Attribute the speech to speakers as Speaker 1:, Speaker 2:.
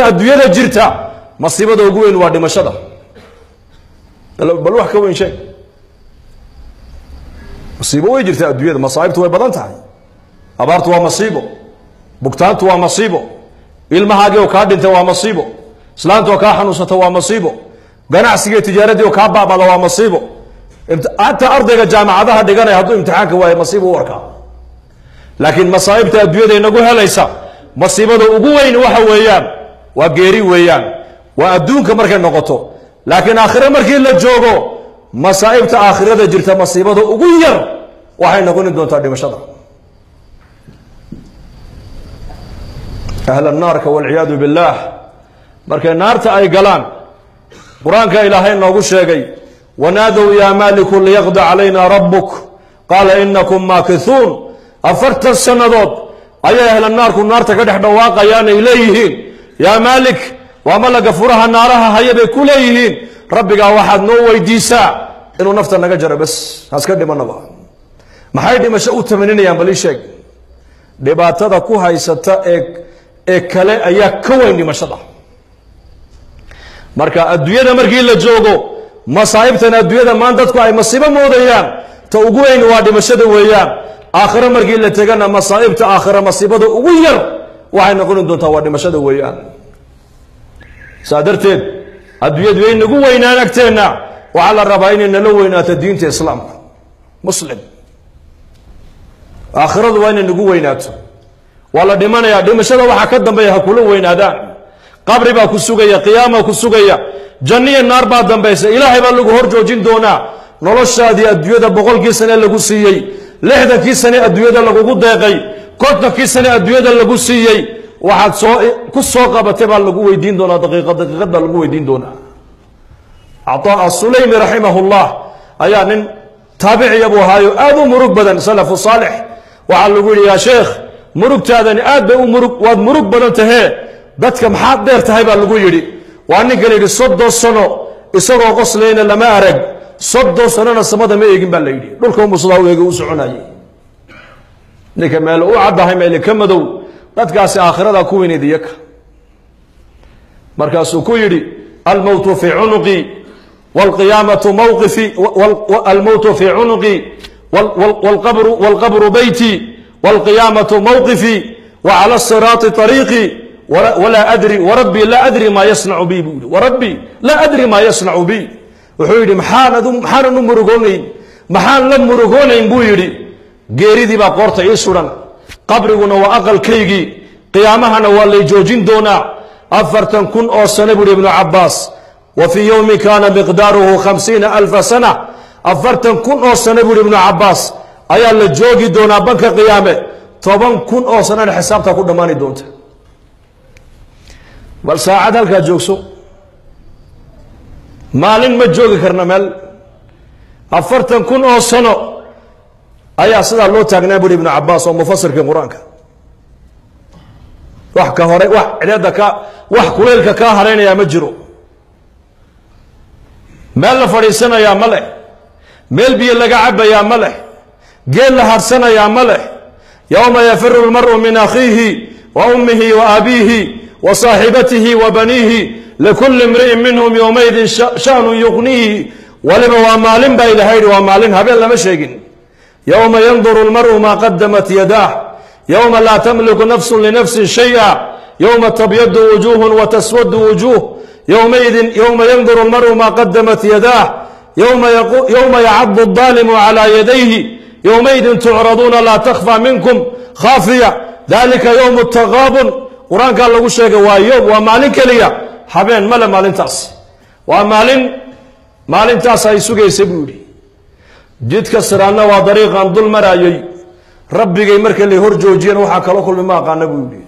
Speaker 1: Adduunyada jirta masiibada ugu weyn waa dhimashada. Bal wax ka weyn sheeg. Masiibo way jirtaa adduunyada, masaa'ibtu way badan tahay. Abaartu waa masiibo, bugtaantu waa masiibo, ilmahaagii oo kaa dhintay waa masiibo, islaanta oo kaa xanuunsata waa masiibo, ganacsigii tijaaradii oo kaa baabada waa masiibo. Hataa ardayga jaamacadaha dhiganaya hadduu imtixaanka waayo masiibo u arkaa. Laakiin masaa'ibta adduunyada inagu helaysa masiibada ugu weyn waxa weeyaan waa geeri weeyaan, waa adduunka markay noqoto. Laakiin aakhire markii la joogo, masaa'ibta aakhirada jirta masiibada ugu yar waxay noqoni doontaa dhimashada. Ahla naarka walciyaadu billaah markay naarta ay galaan, Qur-aanka Ilaahay noogu sheegay: wanaadow yaa maaliku liyaqdi calayna rabbuk qaala inakum maakithuun. 40 sannadood ayay ahla naarku naarta ka dhex dhawaaqayaan, ay leeyihiin: yaa Maalik, waa malaga furaha naaraha haya, bay ku leeyihiin, rabbigaa waxaad noo weydiisaa inuu nafta naga jaro, bas haska dhimanaba. Maxay dhimasho u tamaninayaan? Bal ii sheeg. Dhibaatada ku haysata ee kale ayaa ka weyn dhimashada. Marka adduunyada markii la joogo, masaa'ibtan adduunyada maan dadku ay masiibo moodayaan, ta ugu weyn waa dhimashada weeyaan. Aakhiro markii la tegana, masaa'ibta aakhira masiibada ugu yar waxay noqoni doontaa waa dhimashada weeyaan. Saa darteed adduunyadu way nagu weynaan agteenna, waxaa la rabaa inay nala weynaato diinta Islaamka. Muslim, aakhiradu waa inay nagu weynaato. Waa la dhimanayaa, dhimashada waxaa ka dambeeya ha kula weynaadaan. Qabri baa ku sugaya, qiyaama ku sugaya, janniya naar baa dambaysa, Ilaahay baa lagu hor joojin doonaa. Noloshaadii adduunyada 100kii sane lagu siiyey, 60kii sane adduunyada lagugu deeqay, 50kii sane adduunyada lagu siiyey, waxaad soo ku soo qabatay baa lagu weydiin doonaa, daqiiqad daqiiqad baa lagu weydiin doonaa. Cataa Asuleymi raximahullah ayaa nin taabiciya buu ahaayo, aad u murug badan, salafu saalix. Waxaa lagu yidhi: yaa sheekh, murugtaadani aad bay u murug, waad murug badan tahee, dadka maxaad dheer tahay? Baa lagu yidhi. Waa ninka la yidhi 30 sano isagoo qoslayna lama arag, 30 sanona samada ma eegin baa la yidhi, dhulka umusadaa u eegay u soconayay. Ninka meel u caddahay, meel ka madow, dadkaasi aakhirada ku weyneyd iyaka. Markaasuu ku yidhi: almowtu fii cunuqii wاlqiyaamatu mawqifi, almowtu fii cunuqii wاlqabru beyti wاlqiyaamatu mawqifii wacala الsiraati طariiqii, walaa adri warabbi laa adri maa yasnacu bi, buu yihi. Warabbi laa adri maa yasnacu bi. Wuxuu yidhi: maxaanan u murugoonayn, maxaan la murugoonayn? Buu yidhi. Geeridii baa qoorta ii suran, qabriguna waa aqalkaygii, qiyaamahana waa lay joojin doonaa 40,000 oo sano, buuhi Ibnu Cabaas. Wa fii yowmin kaana miqdaaruhu 50,000 sana. 40,000 oo sano, buuhi Ibnu Cabaas, ayaa la joogi doonaa banka qiyaame, 10,000 oo sanana xisaabtaa ku dhammaani doonta. Bal saacad halkaa joogso, maalin ma joogi karna meel. 40,000 oo sano ayaa sidaa loo taagnaa, buuhi Ibnu Cabaas oo mufasirkii Qur-aanka. Wax ka hore, wax cideeda ka, wax kuleylka kaa haraynayaa ma jiro, meel la fadhiisanayaa ma leh, meel biyo laga cabayaa ma leh, geel la hadhsanayaa ma leh. Yowma yafiru lmaru min akhiihi wa ummihi wa abiihi wa saaxibatihi wa baniihi, likulli imri'in minhum yowmaidin sha'nun yuqniihi. Waliba waa maalin baa Ilahay yidhi, waa maalin, habeen lama sheegin. Yowma yanduru lmaru maa qadamat yadaah, yowma laa tamliku nafsu linafsin shay'a, yowma tabyadu wujuuhun wa taswadu wujuuh, yowmaidin yowma yanduru lmaru maa qadamat yadaah, yowma yacadu الdaalimu calى yadayhi, yowmaidin tucraduuna laa takhfa minkum khaafiya, dalika yowm taqaabun. Qur-aankaa lagu sheegay. Waa yowm, waa maalin keliya, habeen male maalintaas. Waa maalin, maalintaas ay sugaysa, buu yidhi. Jidka siraadna waa dariiqan dul maraayey, rabbigay marka lay hor joojiyeen waxaa kala kulmi ma aqaana, buu yidhi.